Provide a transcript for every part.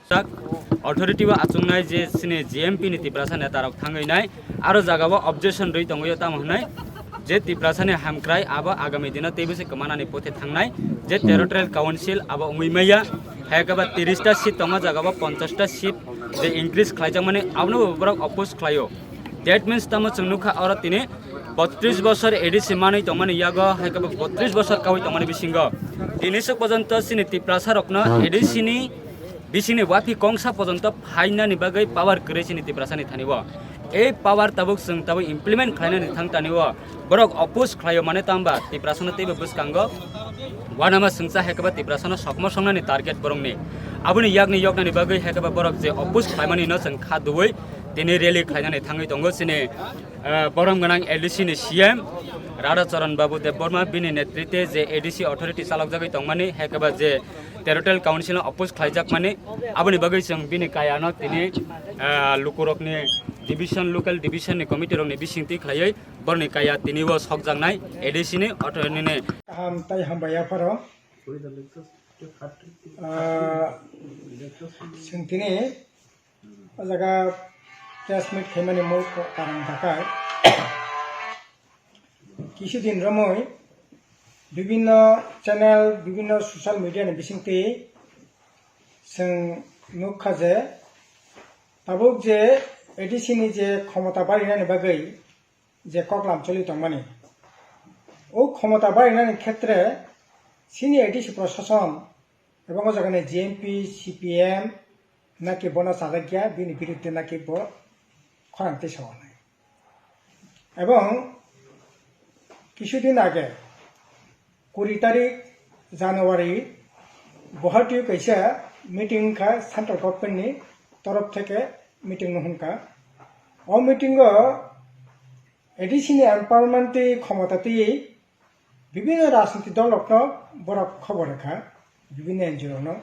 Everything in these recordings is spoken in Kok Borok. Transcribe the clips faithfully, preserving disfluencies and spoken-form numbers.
Tak authority o achungnai je chini G M P ni Tiprasa neta rok thangwi nai, aro jaga o objection rwi tongwi tamo hwnai je Tiprasa ni hamkrai abo agami dino teibo se kwmanani pothe thangnai, je territorial council abo wngwi maya, hai khe ba tiris ta seat tongma jaga o ponchash ta seat je increase khlaijakmani abono bo borok oppose khlaio. That means tamo chwng nukha oro tini botris bosor A D C manwi tongmani yago, hai khe bo botris bosor kawi tongmani bisingo tini swk porjonto chini Tiprasa rokno A D C ni bisingni wapi kongsa porjonto phainani bagwi power kwrwi chini Tiprasa ni thani o. Ei power tabuk chwng tabuk implement khlainani thang tani o borok oppose khlaio mane tamba Tiprasa no teibo bwskango wanama swngcha hai khe ba Tiprasa no sokmo songnani target borokni. Aboni yakni yoknani bagwi hai khe ba borok je oppose khlaimani no chwng kha duwi tini rally khlainani thangwi tongo chini, eh, borom gwnang A D C ni C M Radha Charan Babu Debbarma bini netritwe je A D C authority chalokjagwi tongmani hai khe ba je territorial council no oppose khlaijakmani aboni bagwi chwng bini kayano tini, eh, lukurokni division, local division ni committee rokni bisingtwi khlaiwi borokni kaya tini o sokjaknai A D C ni authority ni. Kaham tai hambai yapharo. Ah, chwng tini o jaga press meet khaimani mul karang takhai. Kisi din romwi bibinno channel, bibinno social media ni bisingtwi chwng nukha je tabuk je A D C ni je khomota barinani bagwi je koklam choli tongmani. O khomota barinani khetre chini A D C prosason ebong o jagani G M P, C P M naki bono chajakya, bini biruddhe naki bo khorang tei sawanai. Ebong kisudin age kuri tarik January Guwahati kaisa meeting wngkha central government ni torof theke meeting no hwnkha. O meeting o A D C ni empowerment twi khomota twiwi bibinno rajniti dol rokno borok khobor rwkha, bibinno N G O rokno.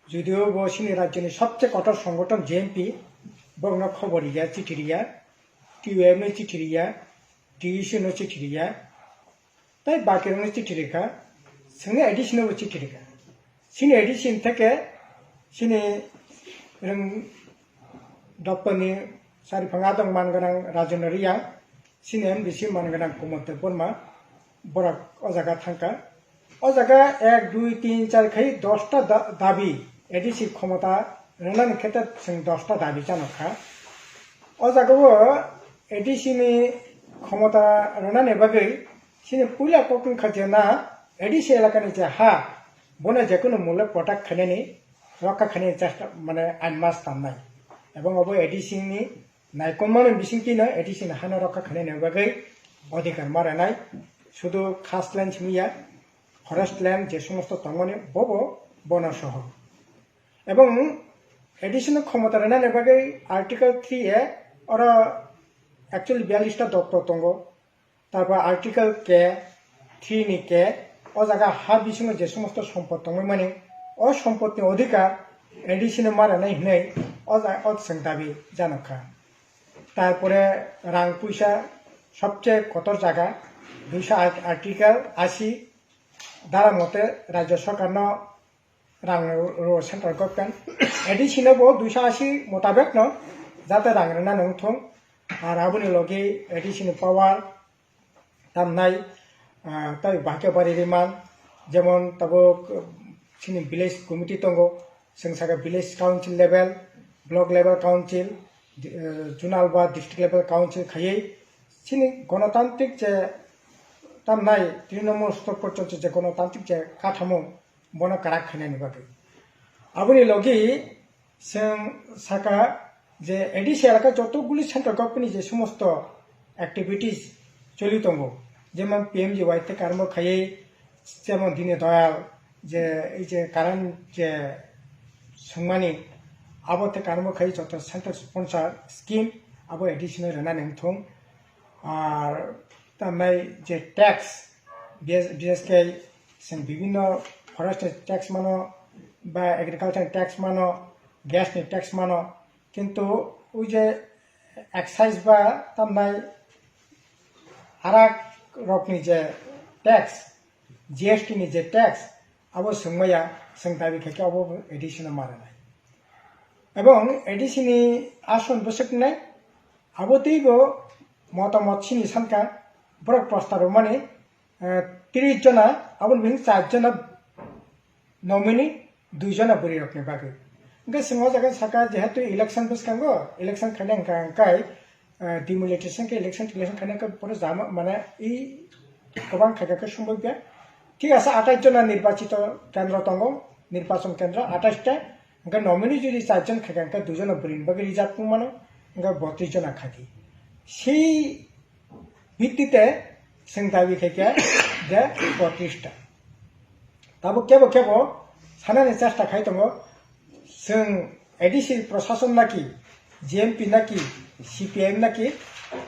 Judio bo chini rajyoni sobche kotor songothon J M P, borokno khobor riya, chithi riya, T U F no chithi riya, T U C no chithi riya, tei bakirokno chithi rikha, chwngno A D C no bo chithi rikha. Chini A D C ni theke chini rwng doptani chariphang adong man gwnang Rajendra Reang, chini M D C man gwnang Kumar Debbarma, borok o jaga thangkha. O jaga ek, dui, tin, char khai dosta da-, dabi A D C khomota rwnani khetre chwng dosta dabi chano kha. O jaga o A D C ni khomota rwnani bagwi chini puila kok wngkha je na A D C elakani je ha, bono jekunu mole protect khainani, rokha khainani chesta mane ain mas tannai. Ebong obo A D C ni naikolmani bisingtwi no A D C ni hano rokha khainani bagwi odhikar ma rwnai. Sudu khas land simi ya, forest land je somosto tongmani bobo bono soho. Ebong A D C no khomota rwnani bagwi Article three A oro actually biyallis ta doptor tongo. Tarpor Article K three ni K, o jaga ha bisingo je somosto sompot tongmani, o sompotni odhikar A D C no ma rwnai hinwi o ja-, o chwng dabi janokha. Tarpore rang puisa sobche kotor jaga, duiso Article ashi dara mote rajya sorkarno rang rw central government. A D C no bo duiso ashi motabek no jate rang rwna nung thung. Ar aboni logi A D C ni power tamnai, ah, tai bahai khe bari riman, jemon tabuk, uh, chini village committee tongo, chwng saka village council level, block level council, di-, uh, zonal ba district level council khaiwi chini gonotantrik je tamnai Trinamool stor porjonto je gonotantrik je kathamo bono kwrak khainani bagwi. Aboni logi chwng saka je A D C elaka joto guli central government ni je somosto activities choli tongo, jemon P M G Y theke arombo khaiwi, jemon Dini Dayal je ei je current je swngmani abo theke arombo khaiwi joto central sponsor scheme abo A D C no rwnani wngthung. Ar tamnai je tax, B S, B S K chwng bibinno forest ni tax mano, ba agriculture ni tax mano, gas ni tax mano, kintu ui je excise ba tamnai arak rokni je tax, G S T ni je tax, abo swngmaya, swng dabi khaikhe abo A D C no ma rwnai. Ebong A D C ni ason bwswknai, abo teibo motamot sini sanka, borok poster rwmani, eh, tris jona, aboni bising char jona nominee, dui jona bwrwi rokni bagwi. Hwnkhe chwng o jaga saka, jehetu election bwskango, election khaina hwnkha hwnkhe, eh, demonetization khe election, election khaina hwnkhe bono jama, mane, i kwbang khaika khe sumbai pya. Thik ase, atais jona nirbachito kendro tongo, nirbachon kendro atais ta. Hwnkhe nominee jodi char jon khaika hwnkhe dui jona bwrwini bagwi reserve wng mano, hwnkhe botris jona khadi. Sei bittite chwng dabi khaikha je botris ta. Tabuk kebo kebo sanani chesta khai tongo, chwng A D C prosason naki, G M P naki, C P I M naki,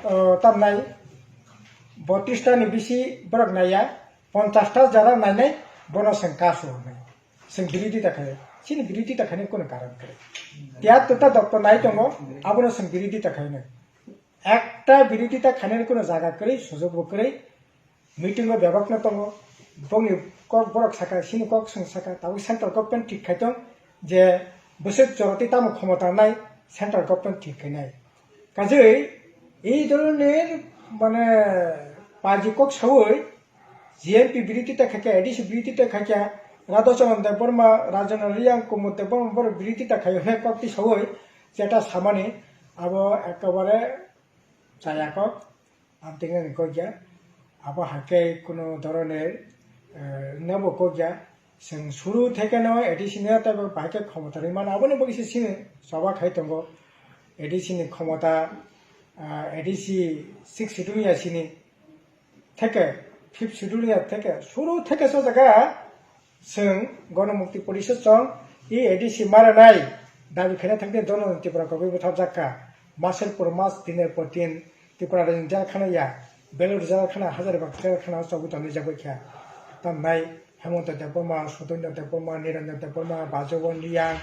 o, tamnai botris ta ni bisi borok naiya, ponchash ta jara nainai, bono chwng kasu hwnwi. Chwng birodita khai, chini birodita khainai kunu karon kwrwi. Tiyar tuta doktor nai tongo, abono chwng birodita khainai. Ekta birodita khainani kunu jaga kwrwi, sujok bo kwrwi. Meeting o bebak no tongo. Bongni kok borok saka, sini kok chwng saka, tabuk central government thik khai tong je bwswk joroti tamo khomota nai central government thik khainai. Kajoi ei dhoroner mane paji kok sawi G M P birodita khaikha, A D C birodita khaikha, Radhacharan Debbarma, Rajana Riyang, Kumud Debbarma borok birodita khai hwnwi kok ti sawi jeta samani abo ekebare chaya kok. Amtwinani kokya, abo hakhe kuno dhoroner, eh, wngna bo kokya. Chwng suru theke no A D C no teibo bahai khe khomota rwi mano. Aboni bagwi se chini choba khai tongo. A D C ni khomota, ah, A D C six schedule ya sini theke, fifth schedule ya theke, suru theke so jaga Chwng Ganamukti Porishod chwng e A D C maranai dabi khaina thangdi dono Tripura kogwi bwtharjak kha. Maser por mas, diner por din Tripura rajni jal khana ya, Belur jal khana, Hazaribagh jal khana o chogwi tonwi jagwi kha. Tamnai Hemanta Debbarma, Sudendra Debbarma, Niranjan Debbarma, Bajawan Riyang,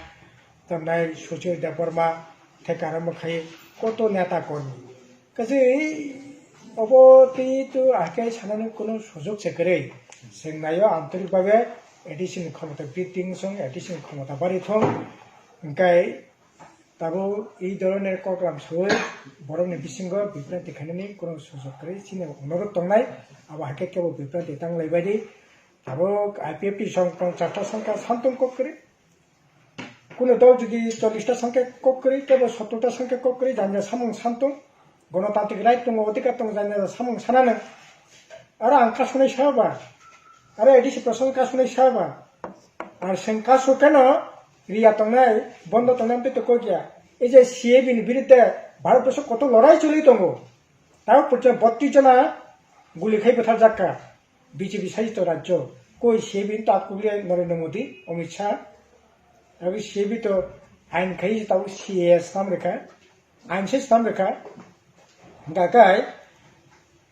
tamnai Suchir Debbarma, theka rwma khai koto neta kormi. Kaje obo tei to ahkhe sanani kunu sujok se kwrwi. Chwng naio antorik bhabe A D C ni khomota bridge song A D C ni khomota bari thung. Hwnkhe tabuk ei dhoroner koklam sawi borokni bisingo bibranti khainani kunu sujok kwrwi chini onurodh tongnai. Abo hakhe kebo bibranti tanglai baidi. Tabuk I P F T song ponchash ta songkha santung kok kwrwi. Kuno dol jodi chollish ta songkhe kok kwrwi, kebo sottor ta songkhe kok kwrwi, jani jani samung san tong, gonotantrik right tongo, odhikar tongo, jani jani samung sana nang. Aro ang kasunai sa ba, aro A D C proshashan kasunai sa ba, ar chwng kasu keno riya tongnai, bondo tongnai amtwi to kok ya. Ei je C A B ni birudde Bharat borso koto lorai choli tongo. Tao porjonto bottrish jona guli khai bwtharjak kha. B J P sajito rajyo, koi C A B ni to atkukli Narendra Modi, Amit Shah, abo C A B to ain khai tabuk C A A swnam rwkha, ain se swnam rwkha, hwnkha khe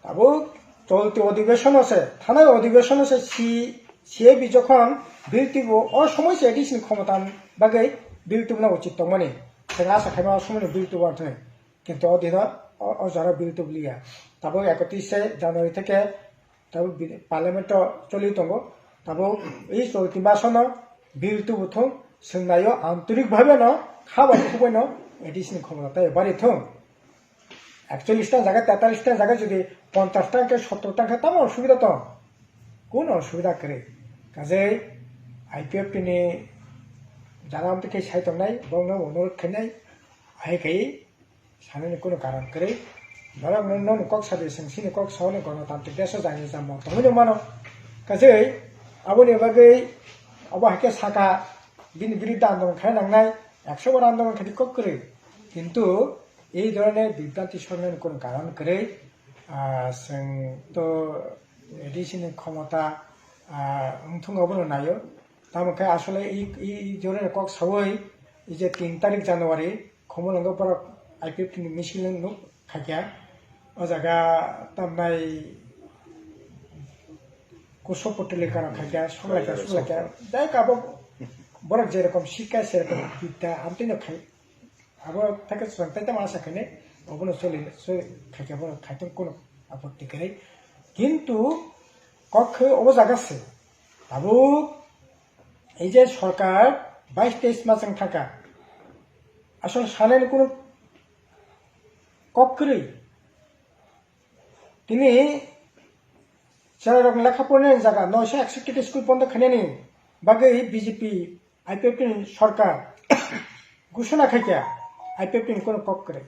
tabuk cholti odhibeshon o se, thanai odhibeshon o se C-, C A B jokhon bill tubu, o somoi se A D C ni khomota bagwi bill tubuna uchit tongmani, chwng asa khaima o somoi no bill tubu ang thai, kintu o dino o, o jora bill tubliya, tabuk ekatris se January theke Tabuk bi-, parliament o choli tongo. Tabuk ei cholti masono bill tubu thung, chwng naio antorik bhabe no kha bai khuk bai no A D C ni khomota tai bari thung. Ekchollish ta jaga, tetallish ta jaga jodi ponchash ta khe sottor ta khe tamo osubida tong? Kono osubida kwrwi. Kajei I P F T ni jana amtwi khe sai tongnai, borokno onurodh khainai, hai khai Sanani kunu karon kwrwi. Norok no, nono kok sadi, chwng chini kok saoni gonotantrik desh o jani jamo tongwi no mano. Kajei aboni bagwi obo hai khe saka bini biruddhe andolon khaina nangnai, ekso bar andolon khaidi kok kwrwi. Kintu ei dhoroner bibranti sornani kunu karon kwrwi. Ah, chwng to A D C ni khomota, ah, wngthung abono naio. Tamo khe asole i, i, i dhoroner kok sawi, i je tin tarik January, Khumulwngo borok I P F T ni misil nuk khaikha. O jaga tamnai kuso potoli kano khaikha, suklaikha, suklaikha. Jai ka abo borok jerokom sikha, serokom bidya, amtwino khai. Abo thakhe swrang tai tamo asa khainai, obono choli, choli khaikha borok khaitong kono apotti kwrwi. Kintu kok khe obo jaga se. Tabuk ei je sorkar bais teis mas wng thangkha, asol sanani kunu kok kwrwi. Tini chwrairokni lekha porinani jaga noisa ekso kiti school bondo khainani bagwi B J P I P F T ni sorkar gusuna khaikha, I P F T ni kunu kok kwrwi.